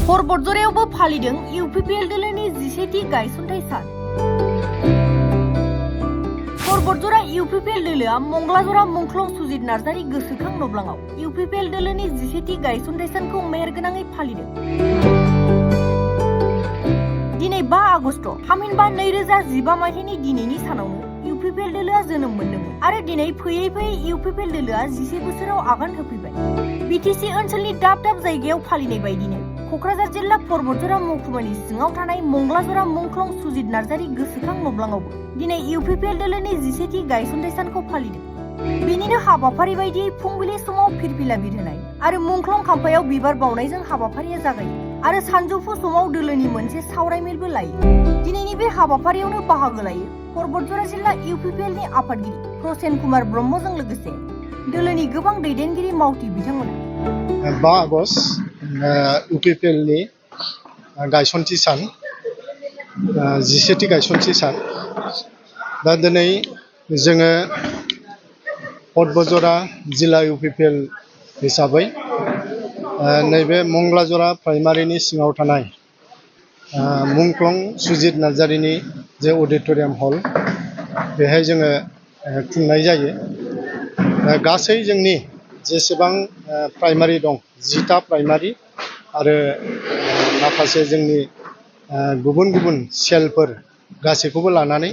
परबतजरायावबो फालिदों इउपिपिएल दोलोनि 11थि गायसनथाइ सान। परबतजरा इउपिपिएल दोलोआ मंगलाजरा मुंख्लं सुजित नार्जारी गोसोखां नब्लाङाव इउपिपिएल दोलोनि 11थि गायसनथाइ सानखौ मेहेरगोनाङै फालिदों। दिनै 5 आगस्ट थामहिनबा 2015 मायथाइनि दिनैनि सानावनो इउपिपिएल दोलोआ जोनोम मोन्दोंमोन आरो दिनै फैयै फैयै इउपिपिएल दोलोआ 11 बोसोराव आगान होफैबाय। बिटिसि ओनसोलनि दाब दाब जायगायाव फालिनाय बायदिनो क'क्राझार जिल्ला परबतजरा महकुमानि सिङाव थानाय मंगलाजरा मुंख्लं सुजित नार्जारी गोसोखां नब्लाङावबो दिनै इउपिपिएल दोलोनि 11थि गायसनथाइ सानखौ फालिदों। बेनिनो हाबाफारि बायदियै फुंबिलि समाव फिरफिला बिरहोनाय आरो मुंख्लं खाम्फायाव बिबार बावनायजों हाबाफारिया जागायो आरो सानजौफु समाव दोलोनि मोनसे सावरायमेलबो लायो। दिनैनि बे हाबाफारियावनो बाहागो लायो परबतजरा जिल्ला इउपिपिएलनि आफादगिरि प्रसेन कुमार ब्रह्मजों लोगोसे दोलोनि गोबां दैदेनगिरि मावथि बिथांमोना। 5 आगस्ट इउपिपिएलनि गायसनथि सान, 11थि गायसनथि सान। दा दिनै जोङो परबतजरा जिल्ला इउपिपिएल हिसाबै नैबे मंगलाजरा प्राइमारिनि सिङाव थानाय मुंख्लं सुजित नार्जारीनि जे अडिट'रियाम हल, बेहाय जोङो खुंनाय जायो। गासै जोंनि जेसेबां प्राइमारि दं 10टा प्राइमारि आरो माखासे जोंनि गुबुन गुबुन सेलफोर गासैखौबो लानानै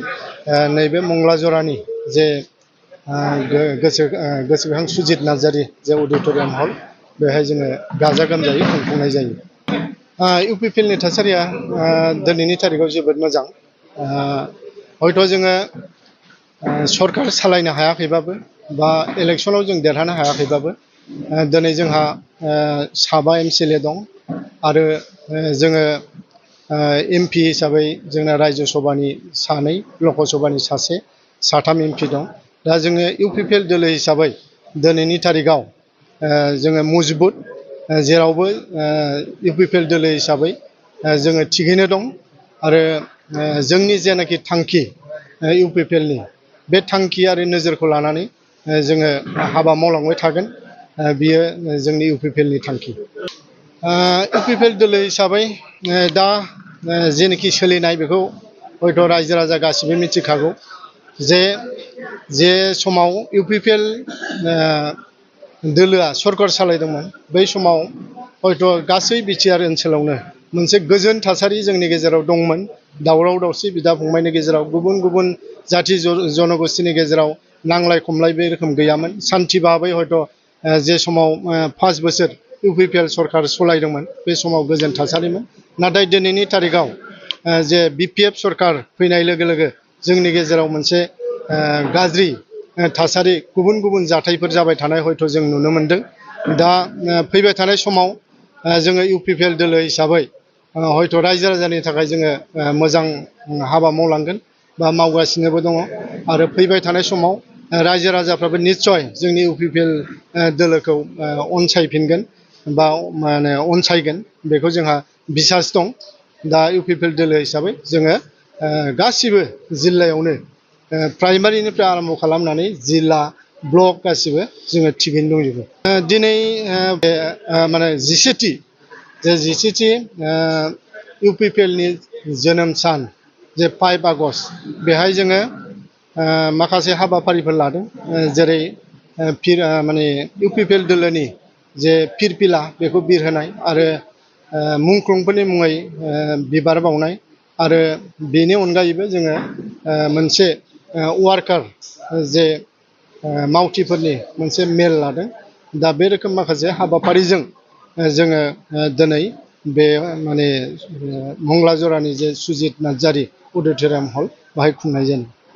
नैबे मंगलाजरानि जे गोसोखां सुजित नार्जारी जे अडिट'रियाम हल, बेहाय जोङो गाजा गोमजायै खुंफुंनाय जायो। इउपिपिएलनि थासारिया दिनैनि तारिखाव जोबोद मोजां। हयथ' जोङो सरकार सालायनो हायाखैबाबो बा इलेक्सनाव जों देरहानो हायाखैबाबो दिनै जोंहा 7 MCLA दं आरो जोङो MP हिसाबै जोंना रायजो सभानि 2, लकसभानि 1, 3 MP दं। दा जोङो इउपिपिएल दोलो हिसाबै दिनैनि तारिखाव जोङो मजबुत, जेरावबो इउपिपिएल दोलो हिसाबै जोङो थिगैनो दं आरो जोंनि जेनाखि थांखि इउपिपिएलनि, बे थांखि आरो नोजोरखौ लानानै जोङो हाबा मावलांबाय थागोन। बियो जोंनि इउपिपिएलनि थांखि। इउपिपिएल दोलो हिसाबै दा जेनाखि सोलिनाय बेखौ हयथ' रायजो राजा गासिबो मिथिखागौ जे समाव इउपिपिएल दोलोआ सरकार सालायदोंमोन, बै समाव हयथ' गासै बिटिआर ओनसोलावनो मोनसे गोजोन थासारि जोंनि गेजेराव दंमोन। दावराव दावसि बिदा फंबायनि गेजेराव, गुबुन गुबुन जाथि जनगोष्ठीनि गेजेराव नांलाय खमलाय बे रोखोम गैयामोन। सान्थि भाबै हयथ' जे समाव 5 बोसोर इउपिपिएल सरकार सालायदोंमोन, बे समाव गोजोन थासारिमोन। नाथाय दिनैनि तारिखाव जे बिपिएफ सरकार फैनाय लोगो लोगो जोंनि गेजेराव मोनसे गाज्रि थासारि, गुबुन गुबुन जाथायफोर जाबाय थानाय हयथ' जों नुनो मोनदों। दा फैबाय थानाय समाव जोङो इउपिपिएल दोलो हिसाबै हयथ' रायजो राजानि थाखाय जोङो मोजां हाबा मावलांगोन बा मावगासिनोबो दङ आरो फैबाय थानाय समाव रायजो राजाफ्राबो निस्सय जोंनि इउपिपिएल दोलोखौ अनसायफिनगोन बा अनसायगोन, बेखौ जोंहा बिसास दं। दा इउपिपिएल दोलो हिसाबै जोङो गासिबो जिल्लायावनो प्राइमारिनिफ्राय आरम्भ खालामनानै जिल्ला, ब्लक गासिबो जोङो थिगैनो दंजोबो। दिनै 11थि इउपिपिएलनि जोनोम सान, जे 5 आगस्ट, बेहाय जोङो माखासे हाबाफारिफोर लादों। जेरै इउपिपिएल दोलोनि जे फिरफिला बेखौ बिरहोनाय आरो मुंख्लंफोरनि मुङै बिबार बावनाय आरो बेनि अनगायैबो जोङो मोनसे वार्कार जे मावथिफोरनि मोनसे मेल लादों। दा बे रोखोम माखासे हाबाफारिजों जोङो दिनै बे मंगलाजरानि जे सुजित नार्जारी अडिट'रियाम हल, बाहाय खुंनाय जादों।